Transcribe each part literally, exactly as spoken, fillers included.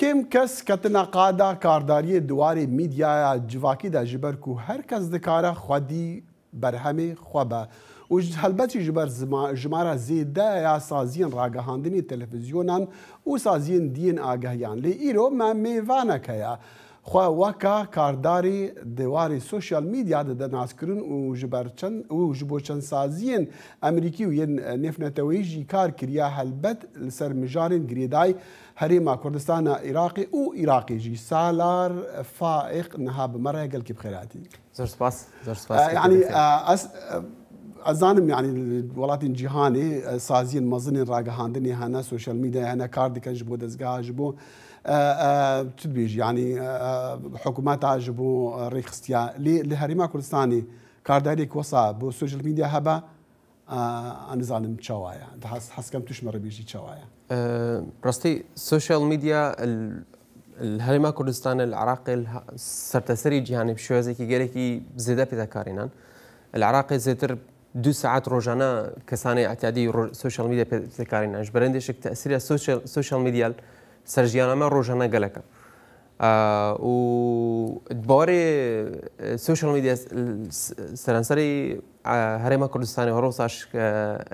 Kêm kes ketine qada kardariyê di warê mîdyaya civakî de, ji ber ku her kes dikare xwedî berhemê xwe be. Û ji, helbet jî ji ber zima-, jimara zêde ya saziyên ragihandinê televîzyonan û saziyên diyên agahiyan. Lê îro me mêvanek heye. Xwe weka kardarî di warê sosyal medya dide naskirin û ji ber çend, û ji bo çend saziyên Amerîkî û yên nêvneteweyî jî kar kiriye, helbet li ser mijarên girêdayî Herêma Kurdistana Iraqê û Iraqê jî. Salar Faiq niha bi me re, gelkî bi xêr hatî. Zor spas, zor spas. E, yanî, e, ez, e, ez zanim, yanî, welatên cîhanê, e, saziyên mezin ên ragihandinê hene, sosyal medyayê hene, kar dikin ji bo dezgeha, ji bo, e, e, çi dibêjî, yanî, e, e, hikûmeta ji bo, e, rêxistiya. Lê li Herêma Kurdistanê kardariyek wesa bo sosyal medya hebe, e, ez nizanim çawa ye. Hez, hez dikim tu ji me re bêjî çawa ye. E, rastî, sosyal medya li, li Herêma Kurdistanê, li Iraqê, li ha-, serteserî cîhanê bi şêwazekî gelekî zêde pê de karînan. Li Iraqê zêtir du saet rojane kesanê îtiyadî ro-, sosyal medya pê, pê de karînan. Ji ber hindê şik tesîra sosyal, sosyal medya li ser jiyana me rojane gelek e. E, û di barê, e, sosyal medya s-, s-, seranserî, e, Herêma Kurdistanê, her wisa şik, e,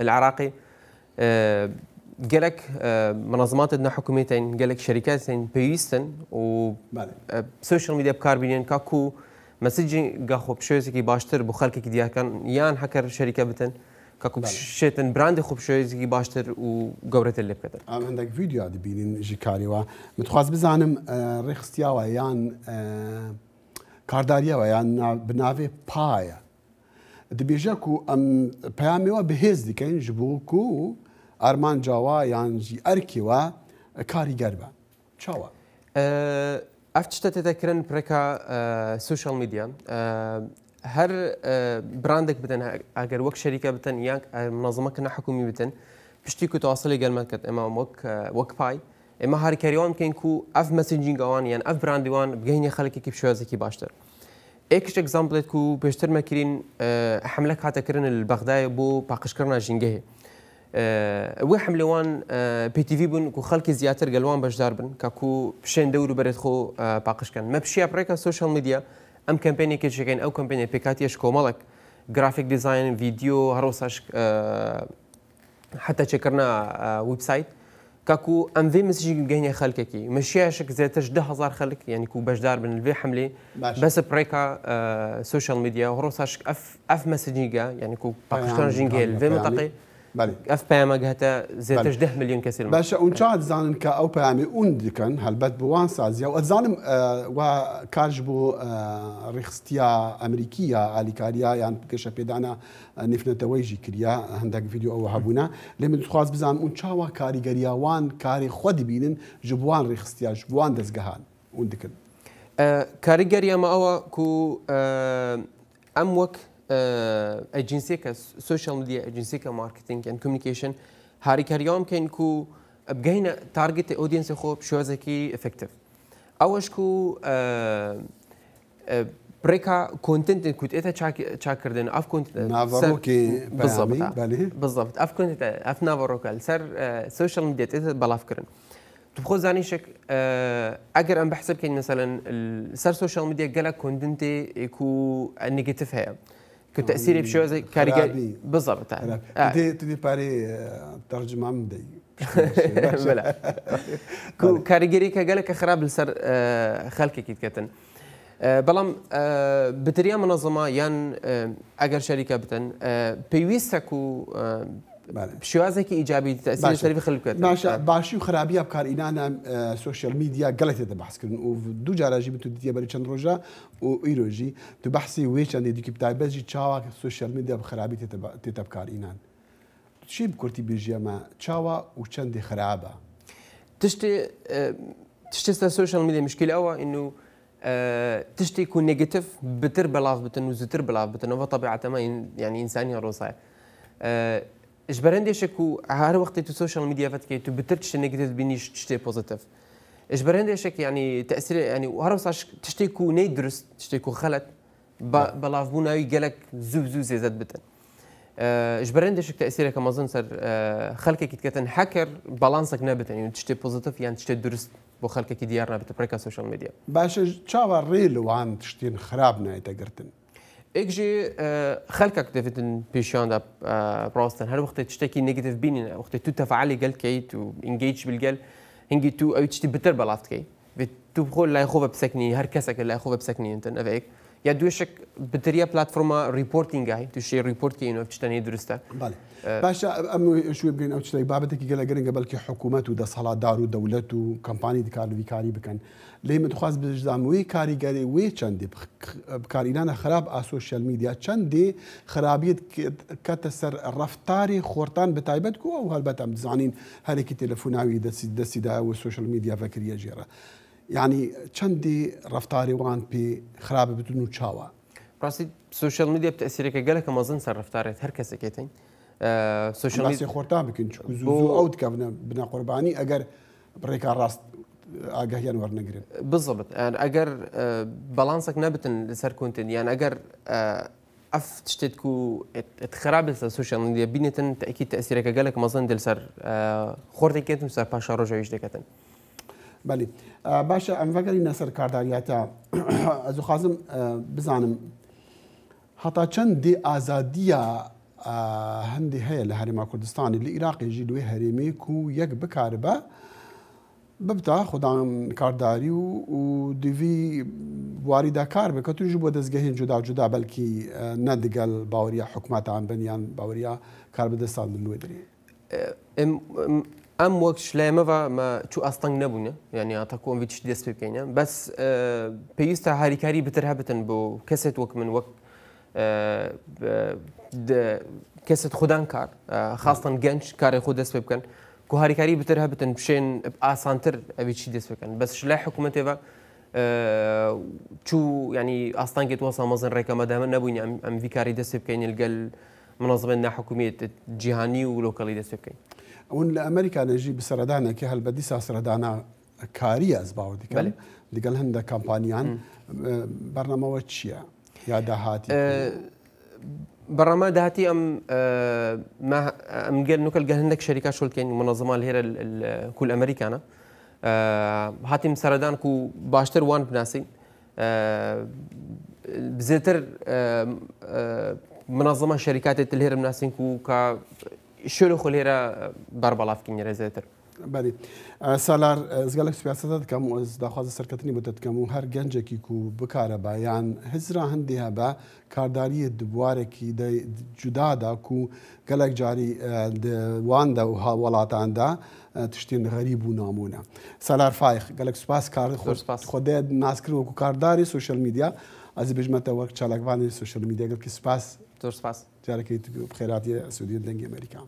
li Iraqê, e, gelek, e, menazimatê nehikûmî tên, gelek şerîketên pêwîst in û, Belê. e, sosyal medya bi kar bînin ka ku mesajî ga xwe bi şêwazekî baştir bo xelkekî diyar kan, yan heker şerîke bitin, ka ku Belê. şêtin brandê xwe bi şêwazekî baştir û gewretir lê biketin. Em hindek vîdyoya dibînin ji karê we. Min dixwest bizanim, e, rêxistiya we yan, e, kardariya we yan na-, bi navê pa ye. Dibêje ku em peyamê we bi hêz dikin ji bo ku armanca we yan jî erkê we karîger be. Çawa? E, ev tişte tête kirin bi rêka, e, sosyal medya. E, her, e, brandek bitin, he-, eger wek şerîke bitin yan, e, menazimek nehikûmî bitin, piştî ku tu asilê gel me diket, ema wek, e, wek pay, ema harîkariya wan bikin ku ev messaging a wan yan ev brandê wan bigehîne xelkekî bi şêwazekî baştir. Êk ji examplêt ku pêştir me kirîn, e, hemlek hate kirin li Bexdayê bo paqijkirina jîngehê. E, wê hemlê wan, e, pêtivî bûn ku xelkê ziyatir gel wan beşdar bin, ka ku pişên dewr û berêt xwe, e, paqij kin. Me pişiya bi rêka sosyal medya, em kampênekê çêkin, ew kampênê pêk hatiye ji komelek grafik dizayn, vîdeo, her wisa ji, e, heta çêkirina, e, website, ka ku em vê mesajî bigehîne xelkekî. Me şiya şik zêdetir ji deh hezar xelk, yanî ku beşdar bin li vê hemlê, Baş. bes bi rêka, e, sosyal medya, her wisa şik ev, ev mesajî ge, yanî ku paqijkirina Peyam, jîngehê li vê peyamê. minteqê, Belê. ev peyama gihete zêdetir Belê. ji deh milyon kesê li Baş, hûn çawa dizanin ka ew peyamê hûn dikin, helbet bi wan saziya. Ez zanim, e, we kar ji bo, e, rêxistiya Amerîkî ya alîkariya yan geşepêdana nêvneteweyî jî kiriye, hindek vîdeo ew hebûne. Lê min dixwest bizanim, hûn çawa karîgeriya wan karê xwe dibînin ji bo wan rêxistiya, ji bo wan dezgehan hûn dikin? E, karîgeriya me ew e ku, e, em wek, e, agenciyeke, social media agenciyeke marketing and communication, harîkariya wan bikin ku bigehîne targetê audiencê xwe bi şêwazekî efektif. Ew e ji ku, e, e, bi rêka kontentên ku tête çak-, çakkirdin, ev kontent-, Naverokê ser-, peyamî, Bizabt, ha. belê. Bizabt. Ev kontent, ev naveroka li ser, e, sosyal medya tête belavkirin. Tu bi xwe zanî şik, e, eger em behs bikin, meselen, li ser sosyal medya gelek kontentê, e, ku, e, negatif heye. Ku tesîrê bi şêwazê karîger-, Xerabî. Bizabt, ha. Xerab. Ha. Tu dê, tu dê parê, e, tercuma min deyî. Bila. Ku Belê. karîgerîke geleke xirab li ser, e, xelkekî diketin. E, belam, e, bi tiriya minezema yan, e, eger şerîke bitin, e, pêwîst e ku, e, Belê. bi şêwazekî îcabî tesîrê Baş e. ser vî xelk biketin. Baş e. E. Başî û xerabî ya bi kar înana, e, sosyal medya gelek tête behs kirin û du cara jî min tu dîtiye berî çend roja û îro jî tu behsê wê çendê dikî, bi taybet jî çawa sosyal medya bi xerabî tête be-, tête bi kar înan. Tu çi bi kurtî bêjî me çawa û çendê xirab e? Tiştê, e, tiştê ser sosyal medya mişkîl ew e, înû, e, tiştê ku negatif bitir belav bitin û zûtir belav bitin. Eva tebiata me în-, yanî însanî roza ye. E, ji ber hindê şik ku her wextê tu sosyal medya vedikê, tu bitir tiştê negatif dibînî ji tiştê pozitif. Ji ber hindê şik, yanî tesîrê, yanî her wisa şik tiştê ku ney dirust, tiştê ku xelet, Ba-, Ya. belavbûna wî gelek zû zû zêde dibitin. E, ji ber hindê şik tesîreke mezin ser, e, xelkekî diketin, heker balansek nebitin, yani tiştê pozitif yan tiştê durist bo xelkekî diyar nebite, pireka social media. Baş e, çawa rê li wan tiştên xirab nayête girtin? Êk jî, e, xelkek divêtin pêşiyan de, e, rastin. Her wextê tiştekî negatif bînin, wextê tu tefailê gel key, tu engage bil gel, hingî tu ew tiştî bitir belav dikey. Vê tu xwe lay xwe ve biseknî, her kesek lay xwe ve biseknî intin, ev êk. Ya duyê şik bitiriya platforma reporting ay, tu şê report key, ino ev tişte nê durist e. Belê. E, Baş e, em şû bigrin ew tiştek, babetekî gelek giring e, belkî hikûmet û desthilatdar û dewlet û kampanî dikarin vî karî bikin. Lê min dixwaz bizam wê karîgerê wê çendê bi, bi karînana xirab a social media çendê xirabiyê dike-, kete ser reftarê xortan bi taybet ku ew helbet em dizanîn herêkî telefona wî destî, destî daye û social media vekiriye jê re. Yanî çendê reftarê wan pê xirab bitin û çawa? Rastî social media bi tesîreke geleke mezin ser reftarê her kesekê tên. Ee, social Em basê media xortan bikin, çiku zû, bo- zû ew dikevine bine qurbanî eger bi rêka rast agahiyan wernegirin. Bizibit. Yani eger, e, balansek nebitin li ser kontin, yani eger, e, ev tiştêt ku et, et xirab li ser social media bînetin, tekî tesîreke gelek mezin dil ser, e, xortê ketin ser paşa roja wî jî diketin. Belê. E, baş e, em vegerîne ser kardariyata. Ez dixwazim, e, bizanim, heta çend dê azadiya, e, hindê heye li Herêma Kurdistanê, li Iraqê jî, li wê herêmê ku yek bikaribe, bibta xudan kardarî û, û di vî warî de kar bike, tu ji bo dezgehên cuda cuda belkî, e, ne digel baweriya hikûmetan bin yan baweriya karbidestan bin wê dirê. Em, em, em wek ji laya me ve me çû asteng nebûne. Yani heta ku em vî tiştî dest pê bikeyne. Bes, e, pêwîst e harîkarî bitir hebitin bo kesêt wek min, wek, e, e, de, kesêt xudan kar, e, xastan genç karê xwe dest pê bikin. Ku harîkarî bitir hebitin, bişên bi asantir evî tiştî dest pê bikin. Bes ji laya hikûmetê ve, e, çû, yani astengê wesa mezin rêka me de me nebûne. Em, em vî karî dest pê bikeyne li gel minazemên nehikûmî, cîhanî û lokalî dest pê bikeyn. Hûn li Amerîka ne jî bi seredanekê, helbet dîsa seredana karî ye, ez bawer dikim. Belê. Digel hindek kampaniyan, Hı. e, bernama we çi ye? Ya dahatî E, ku bernama dahatî em, e, me, em gel, nukel gel hindek şerîka şol dikeyn, minazema li hêre l-, l-, ku li Amerîka ne. E, hatîm seredan ku baştir wan binasîn. E, zêtir, e, e, minazema şerîkatê tu li hêre binasîn ku ka şolê xwe li hêre berbelav kînî re zêtir. Belê. E, Salar, e, ez gelek spiyaseta dikim û ez daxwaza serketinî bo te dikim û her gencekî ku bikare be yan hizra hindê hebe, kardariyê di buwarekî de cuda de ku gelek carî, e, di wan de û ha welatan de, e, tiştên xerîb û namûne. Salar Faîq, gelek spas kar Zor spas. Xwedê naskirin wekî kardarê sosyal medya. Ez ê bêjime te wek çalakvanê sosyal medya gelkî spas. Zor spas. Carekê tu bi xêr hatiye Studiyên Dengê Amerîka.